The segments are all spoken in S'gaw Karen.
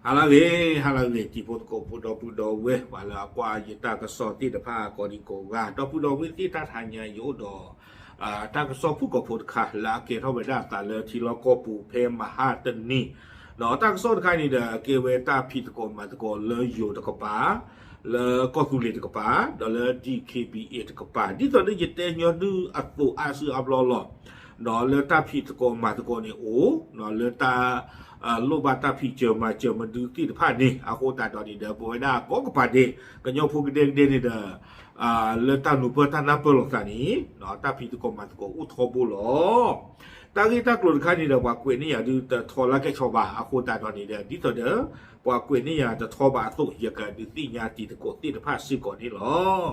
ဟါလၢအဂ့ၤ ဟါလၢအဂ့ၤ တံၤဖိသကိးဖိ ဒီပုၢ်ဒီဝဲၢ် ပှၤလၢအကွၢ်ယတၢ်ကစီၣ်သ့ၣ်တဖၣ်ကိးဒံကိးဂၤ ဒီပုၢ်ဒီဝဲၢ်သ့ၣ် တၢ်တဟါညါအံၤ ယအိၣ်ဒီး တၢ်ကစီၣ်ဖုၣ်ကိာ်ဖိတခါ လၢအကဲထီၣ်ဝဲဒၣ်အသးလၢထံလီၢ်ကီၢ်ပူၤ ဖဲမဟါတနံၤ ဒီးတၢ်ကစီၣ်တခါန့ၣ်ဒီး ကဲဝဲတၢ်ဖံးသကိးမၤသကိးလၢယိၤတကပၤ လၢကီၢ်သူလ့ၤတကပၤ ဒီးလၢ ဒံၣ်ခ့ဘံၣ်အ့ၣ် တကပၤ ဒ်သိးဒီးယတဲညီနုၢ်အသိးအါစုအါဘျီလီၤ. ဒီးလၢတၢ်ဖံးသကိးမၤသကိးန့ၣ်အိၣ် လၢတၢ် လိၣ်ဘၣ်တၢ်ဖံးစၢၤမၤစၢၤမနုၤသ့ၣ်တဖၣ်န့ၣ် အဃိသတးဒီးန့ၣ်ဒီး ပဝဲဒၣ်ကိးကပၤဒဲး ကညီဖိကဒဲကဒဲန့ၣ်ဒီး လၢတၢ်နုာ်ပၢၢ်တၢ်နၢ်ပၢၢ်လိာ်သးန့ၣ် တၢ်ဖံးသကိးမၤသကိးအိၣ်ထီဘိလီၤ. တၢ်ဂ့ၢ်တၢ်ကျိၤတခါန့ၣ်ဒီး ပှၤကွဲးန့ၢ်ယၤဒုးတထီလၢကဲဆီဘၣ် အဃိသတးဒီးန့ၣ်ဒီး ဒ်သိးဒီး ပှၤကွဲးန့ၢ်ယၤတထီဘၣ်အသိး ယကဒုးသ့ၣ်ညါတံၤသကိးသ့ၣ်တဖၣ်စ့ၢ်ကီးန့ၣ်လီၤ.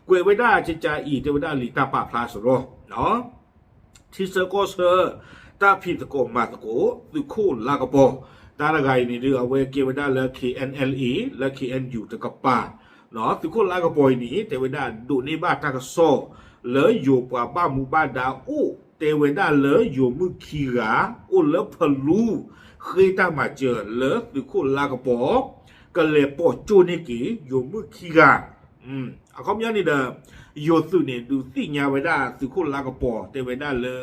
ကွဲးဝဲဒၣ်ကကါအံၤ တဲဝဲဒၣ်လံာ်တၢ်ပာ်ဖျါစရီ ထံဆၢကီၢ်ဆၢ တၢ်ဖံးသကိးမၤသကိး သုးခိၣ်လါကပီၤ တၢ်တဂၤအံၤန့ၣ်ဒုး အဝဲကဲဝဲဒၣ်လၢ ခ့ၣ်အဲၣ်အဲၣ်လ်အ့ လၢ ခ့ၣ်အဲၣ်ယူၣ် တကပၤ သုးခိၣ်လါကပီၤအံၤန့ၣ် တဲဝဲဒၣ်ဒိးန့ၢ်ဘၣ်တၢ်ကစီၣ် လၢယိၤပှၤဘၣ်မူဘၣ်ဒါအိၣ် တဲဝဲဒၣ်လၢယိၤမုၣ်ခံဂၤ အိၣ်လၢဖလူ ဃ့တၢ်မၤစၢၤလၢသုးခိၣ်လါကပီၤ ကလဲၤပိာ်ကၠိန့ၢ်က့ၤ ယိၤမုၣ်ခံဂၤ အခီပညီန့ၣ်ဒီး ယိၤသုးန့ၣ် ဒုးသ့ၣ်ညါဝဲဒၣ်သုးခိၣ်လါကပီၤ တဲဝဲဒၣ်လၢ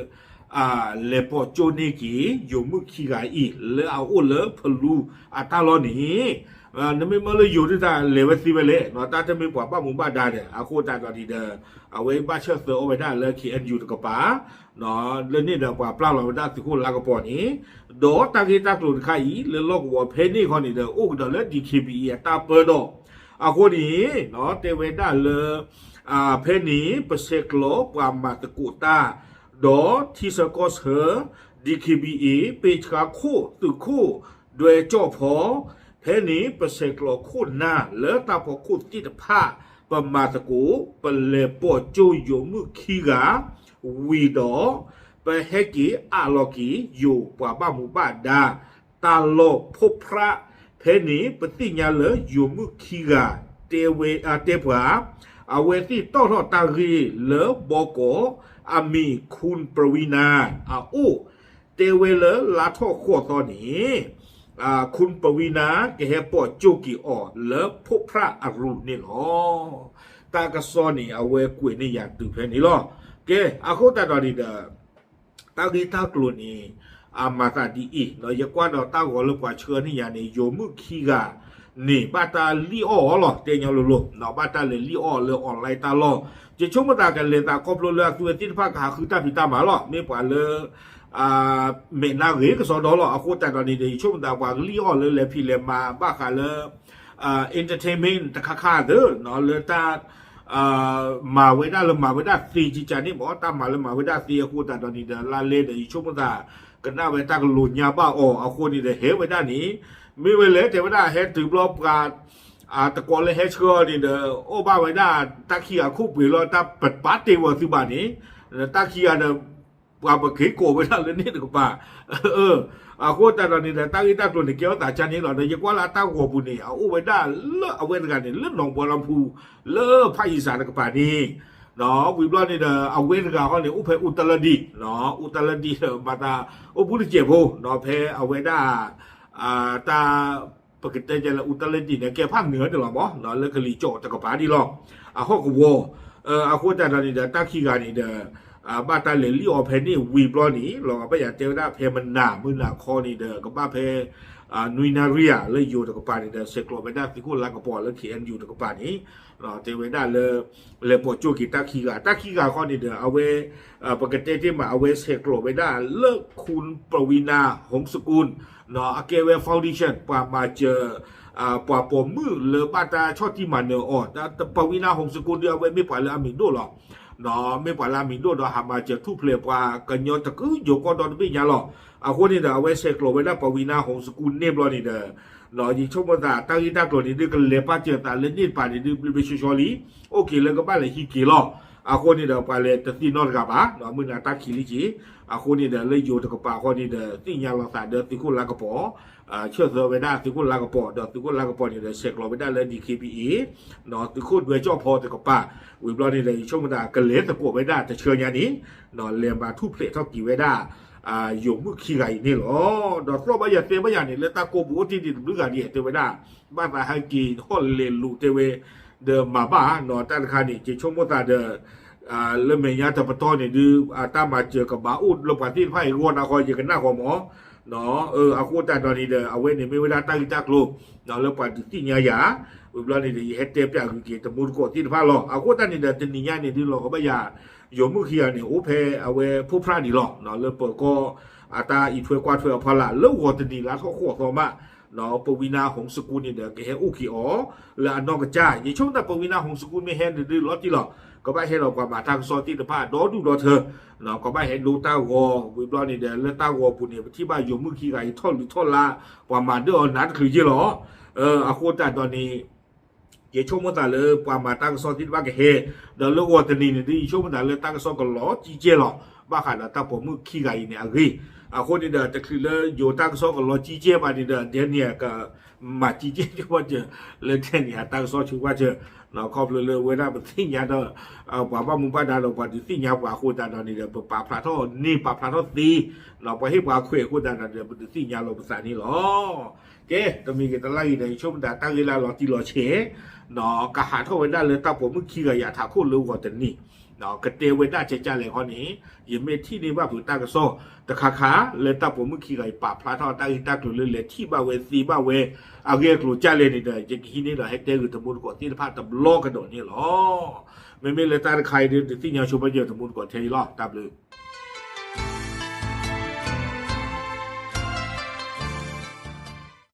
လဲၤပိာ်ကၠိန့ၢ်က့ၤ ယိၤမုၣ်ခံဂၤအံၤ လၢအအိၣ်လၢဖလူအတၢ်လီၢ်န့ၣ် နမ့ၢ်မၢလၢယိၤဒုးတၢ်လဲၤဝဲသ့ဝဲလဲၣ် တၢ်တမ့ၢ်ပှၤဘၣ်မူဘၣ်ဒါဒီး အဃိသတးဒီးန့ၣ်ဒီး အဝဲဘၣ်ဆၢၣ်သၢအီၣ်ဝဲဒၣ်လၢ ခ့ၣ်အဲၣ်ယူၣ် တကပၤ လၢန့ၣ်ဒီးပှၤပျၢ်လီၤဝဲဒၣ်သုးခိၣ်လါကပီၤန့ၣ် ဒီးတၢ်ဂ့ၢ်တၢ်ကျိၤတခါအံၤ လၢလီၢ်ကဝီၤဖဲန့ၣ်ခီန့ၣ်ဒီး အိၣ်ကဒီးလၢ ဒံၣ်ခ့ဘံၣ်အ့ၣ် အတၢ်ပၢဒီး အဃိန့ၣ် တဲဝဲဒၣ်လၢ ဖဲန့ၣ် ပဆဲးကျိးပှၤမၤသကိးတၢ် ဒီးထံဆၢကီၢ်ဆၢ ဒံၣ်ခ့ဘံၣ်အ့ၣ် ပ့ဆှါခိၣ် သုးခိၣ် ဒွဲကၠီၣ်ဖီ ဖဲန့ၣ် ပဆဲးကျိးခိၣ်နၢ်လၢတၢ်ဖီခိၣ်သ့ၣ်တဖၣ် ပမၤသကိး ပလဲၤပိာ်ကၠိယိၤမုၣ်ခံဂၤ ဝံၤဒီး ပဟဲက့ၤအးလီၤက့ၤ ယိၤပှၤဘၣ်မူဘၣ်ဒါ တၢ်လီၢ်ဖိဖြး ဖဲန့ၣ် ပသ့ၣ်ညါလၢယိၤမုၣ်ခံဂၤ တဲဝဲ တဲပှၤ အဝဲသ့ၣ်တီၣ်ထီၣ်တၢ်ဂ့ၢ်လၢဘီကီး အမံၤ ခူၣ်ပဝံနါ အအိၣ် တဲဝဲလၢလါထီၣ်ဃိးသီန့ၣ် ခူၣ်ပဝံနါ ကဟဲပိာ်ကၠိက့ၤအီၤလၢဖိဖြးအရူၢ်န့ၣ်လီၤ. တၢ်ကစီၣ်န့ၣ် အဝဲကွဲးန့ၢ်ယၤတုၤဖဲန့ၣ်လီၤ. ကဲ အဃိသတးဒီးန့ၣ်ဒီး တၢ်ဂ့ၢ်တၢ်ကျိၤန့ၣ် အမၤသးဒ်အံၤ, ယကွၢ်ဒီးတၢ်ဂီၤလၢပှၤဆှၢန့ၢ်ယၤန့ၣ် ယိၤမုၣ်ခံဂၤန့ၣ် ဘၣ်တၢ်လံၣ်အီၣ်အီၤလီၤ, တဲညီလိၤလိၤ, ဘၣ်တၢ်လဲၤလံၣ်အီၣ်လၢ online တၢ်လီၢ်, ယဆိကမိၣ်သးကလဲၤသးခီဖျိလၢအသုဝဲသ့ၣ်တဖၣ်ကဟးဃုတၢ်ဖံးတၢ်မၤလီၤ, မ့ၢ်ပှၤလၢ မဲာ်နါဂ့ၤကစီဒီလီၤ. အဃိသတးဒီးန့ၣ်ဒီး ယဆိကမိၣ်သးပှၤကလံၣ်အီၣ်လၢလဲၤဖံးလဲၤမၤဘၣ်ဃးလၢ entertainment တခါခါသ့ၣ် လၢတၢ် မၤဝဲဒၣ်လၢမၤဝဲဒၣ်သ့ကကန့ၣ်မ့ၢ် တၢ်မၤလၢမၤဝဲဒၣ်သ့အဃိသတးဒီးန့ၣ်ဒီး လါလဲဒီး ယဆိကမိၣ်သး ကနၣ်ဝဲတၢ်ကလိၤညါဘၣ်အီၤအဃိန့ၣ်ဒီး ဟဲဝဲဒၣ်န့ၣ် မ့ၢ်ဝဲလဲၣ် တဲဝဲဒၣ်ဟဲတုၤဘျီပှၤ တကိးလၢဟဲဆှၢအီၤန့ၣ်ဒီး အိၣ်ဘၣ်ဝဲဒၣ်တၢ်ခံဂၤခိၣ်ပှ့ၤလီၤ တၢ်ပပာ်တ့ၢ်ဝဲသုဘၣ်န့ၣ် တၢ်ခံဂၤဒီး ပှၤပက့ၤကိးဝဲဒၣ်လၢန့ၣ်တကပၤ အဃိသတးဒီးန့ၣ်ဒီး တၢ်ဂ့ၢ်တၢ်ကျိၤန့ၣ် ကဲထီၣ်သးကန့ၣ်လီၤ. ဒီးယကွၢ်လၢအတၢ်ဂီၤပူၤန့ၣ် အအိၣ်ဝဲဒၣ်လၢအဝဲတဂၤန့ၣ် လၢနီၢ်ဘီလီၤဖူ လၢဖၣ်အံစးတကပၤန့ၣ် ဝံၤဘျီန့ၣ်ဒီး အဝဲတဂၤဃီန့ၣ် အိၣ်ဖဲအူတလၢဒံၣ်, အူတလၢဒံၣ်ဒီး မၤသးအိၣ်ဘူးတစဲးဖိ ဖဲအဝဲဒၣ် တၢ် ပကတဲကဲလၢအူတလၢဒံၣ်န့ၣ် ကဲဖၣ်နုာ်န့ၣ်လီၤမး လၢကလံၤကၠီၣ်တကပၤဒ်လီၤ. အဟီၣ်ကဝီၤ အဃိသတးဒီးန့ၣ်ဒီး တၢ်ခံဂၤန့ၣ်ဒီး ဘၣ်တၢ်လဲၤလံၣ်အီၣ်ဖဲန့ၣ်ဝံၤဘျီန့ၣ် လီၤဂာ်ဘၣ်ယၤတဲဝဲဒၣ်ဖဲမနၤ မုၢ်နၤခီန့ၣ်ဒီး ကဘၣ်ဖဲ နွံနၣ်ရံၣ်ဧါ လၢယိၤတကပၤန့ၣ်ဒီး ဆဲးကျိးဝဲဒၣ်သုးခိၣ်လါကပီၤလၢ ခ့ၣ်အဲၣ်ယူၣ် တကပၤန့ၣ် တဲဝဲဒၣ်လၢ လဲၤပိာ်ကၠိက့ၤတၢ်ခံဂၤ တၢ်ခံဂၤဃီန့ၣ်ဒီး အဝဲ ပကတဲတ့ၢ်မး အဝဲဆဲးကျိးဝဲဒၣ်လၢ ခူၣ်ပဝံနါ ဟုၣ်စကူၣ် အကဲဝဲ foundation ပှၤမၤစၢၤ ပှၤပိာ်မုၣ်လၢဘၣ်တၢ်ဆီၣ်တံၢ်မၤနၢၤအီၤ ပဝံနါ ဟုၣ်စကူၣ် ဒုးအဝဲမ့ၢ်ပှၤလၢအမံၤဒိၣ်လီၤ. မ့ၢ်ပှၤလၢအမံၤဒိၣ်ဒီးဟးမၤစၢၤထူၣ်ဖျဲးပှၤကညီတကုယိၤကီၢ်ဒီတဘ့ၣ်ညါလီၤ. အဃိန့ၣ်ဒီး အဝဲဆဲးကျိးဝဲဒၣ်ပဝံနါ ဟုၣ်စကူၣ် န့ၢ်ဘျီန့ၣ်ဒီး ယဆိကမိၣ်သး တၢ်ဂ့ၢ်တၢ်ကျိၤန့ၣ်ဒုး ကလဲၤပာ်စၢၤသးလၢန့ၣ်တပၤန့ၣ်ဒုး ဘျ့ဘျ့ဆှီဆှီလံ, အိၣ်က့ၤလၢကဘၣ်လဲၤဟံးက့ၤလီၤ. အဃိန့ၣ်ဒီး ပှၤလဲၤတသ့ၣ်နီၣ်တဂၤဘၣ်, မုၢ်နၤတၢ်ခံးလံက့ၤ, အဃိန့ၣ်ဒီး လၢယိၤတကပၤဃီန့ၣ်ဒီး သ့ၣ်ညါလီၤသးဒီးသုးခိၣ်လါကပီၤ, ဆၢၣ်သၢဝဲဒၣ်သုးခိၣ်လါကပီၤ ဒီးသုးခိၣ်လါကပီၤန့ၣ်ဒီး ဆဲးကျိးဝဲဒၣ်လၢ ဒံၣ်ခ့ဘံၣ်အ့ၣ် သုးခိၣ်ဒွဲကၠီၣ်ဖီတကပၤ, ဝံၤဘျီန့ၣ်ဒီး ယဆိကမိၣ်သးကလဲၤသကိးဝဲဒၣ်တဆၢညါန့ၣ်, လဲၤမၤထူၣ်ဖျဲးထီၣ်က့ၤဝဲဒၣ် ယိၤမုၣ်ခံဂၤအံၤန့ၣ်လီၤ. ဒီးသီၣ်ဘၣ်ယၤသဲဘၣ်ယၤန့ၣ် လၢတၢ်ကိးပူၤအိၣ်တ့ၢ်ဒံးတဘျုးဂၤဒ်တဲဝဲဒၣ်, ဘၣ်သးဟဲက့ၤဟီၣ်လဲၤလိာ်တဲဝဲ, ဒီးမၤဘၣ်နီၤတၢ်တခါန့ၣ် ယဆိကမိၣ်သးဒီး လၢမဲာ်ညါတပတီၢ်န့ၣ်ဒုး တၢ်မၤစၢၤကဘၣ်အိၣ်လၢပှၤသ့ၣ်တဖၣ်အံၤဂီၢ်နၢ်ဃီ ယကနၣ်ဃီမး, အဃိသတးဒီးန့ၣ်ဒီး အဝဲန့ၣ်မ့ၢ်ဝဲဒၣ်တၢ်ဂ့ၢ်တၢ်ကျိၤ လၢပှၤဒုးသ့ၣ်ညါယၤ, ဝံၤဘျီန့ၣ်ဒီး ယဟဲတဲပၠးဂုာ်က့ၤတမူတကိးသ့ၣ်တဖၣ်လီၤ. အဃိသတးန့ၣ်ဒီး တနံၤညါန့ၣ်ဒုးလီၤကဘၣ်ယၤ ယိၤမုၣ်ခံဂၤန့ၣ် အိၣ်ဖဲအဝဲဖိဖြၣ်ဒံးလီၤ, လၢပၢၤကီၢ်အတၢ်အံးထွဲကွၢ်ထွဲအဖီလာ် လၢဂီၤတနံၤလၢထီၣ်ဃိးသီမး ပဝံနါ home school န့ၣ်ဒီး ကဟဲအိၣ်က့ၤအီၤ လၢအနီၢ်ကစၢ်, ယဆိကမိၣ်သး ပဝံနါ home school မ့ၢ်ဟဲန့ၣ်ဒုးလီၤတံၢ်လီၤ, ကဘၣ်ဟဲဒီးပှၤမၤတၢ်ကစီၣ်သ့ၣ်တဖၣ်ဒီဒူၣ်ဒီထၢ, ကဘၣ်ဟဲဒိတၢ်ဂီၤ, ဝံၤဘျီန့ၣ်ဒီး လၢတၢ်ဂီၤပူၤန့ၣ် ပထံၣ်ဘၣ်ယိၤမုၣ်ခံဂၤအံၤထီၣ်လုၢ်ထီၣ်လါ, ပှၤမၤဒၢၣ်အီၤနးတချုးယ့ၢ်လီၤ. အဃိသတးဒီးန့ၣ် ယဆိကမိၣ်သးလၢပှၤမၤတၢ်ကစီၣ်သ့ၣ်တဖၣ်ကဟဲ, ဒီးလၢဂီၤတနံၤန့ၣ်ဒုး ယဆိကမိၣ်သးလၢတၢ်ကစီၣ်ကလီၤကံကဲလီၤ, ဘၣ်ဃးဒီးတၢ်ပိာ်မုၣ်ခံဂၤအံၤန့ၣ်အဂ့ၢ်, အဃိန့ၣ်ဒီး တချုးလၢယိၤတၢ်ကစီၣ်ကလီၤကံကဲဘၣ်န့ၣ်ဒီး ဒဲန့ၣ်က မၤကံကဲဆိပာ်စၢၤ, လၢဒဲန့ၣ်အတၢ်ကစီၣ်ဆိပာ်စၢၤ, ခီဖျိလၢဝဲဒၣ်ပသ့ၣ်ညါဒီး ပှၤဘၣ်မူဘၣ်ဒါဒီးပှၤဒုးသ့ၣ်ညါပှၤအဃိသတးဒီးန့ၣ်ဒီး ပပာ်ဖျါထီၣ်န့ၢ် ပာ်ဖျါထီၣ်သ့, ပှၤဟ့ၣ်ပှၤခွဲးအဃိသတးဒီးန့ၣ်ဒီး ပဒုးသ့ၣ်ညါလီၤပသးန့ၣ်လီၤ. ကဲ တမံၤဂ့ၤတလါဂ့ၤဒီး ယဆိကမိၣ်သးတၢ်ဂ့ၢ်လၢလီၤတံၢ်လီၤဆဲး ကဟးထီၣ်ဝဲဒၣ်လၢတၢ်ပိာ်မုၣ်ခံဂၤအံၤအထးခိၣ်လၢဂီၤတနံၤ, ကတဲဝဲဒၣ်ကဲကဲလဲၣ်ခီန့ၣ်, ယမ့ၢ်ထံၣ်န့ၢ်ဘၣ်ဖုးတၢ်ကစီၣ်တခါခါ လၢတၢ်ပိာ်မုၣ်ခံဂၤအံၤပာ်ဖျါထီၣ်တၢ်ဂ့ၢ်တၢ်ကျိၤလၢလဲၤထံၣ်ဘၣ်ဝဲသ့ဘၣ်ဝဲ အဂ့ၢ်အကျိၤကဲလဲၣ်န့ၣ်ဒီး ယကဟံးန့ၢ်ဒီးဟဲတဲဂုာ်တမူတကိးသ့ၣ်တဖၣ်တဘျီကဒီးန့ၣ်လီၤ. မ့မ့ၢ်လၢတၢ်တခါအံၤဒုး ဒုးသ့ၣ်ညါဆိပာ်စၢၤတမူတကိးထဲအံၤလီၤ. တၢ်ဘျုး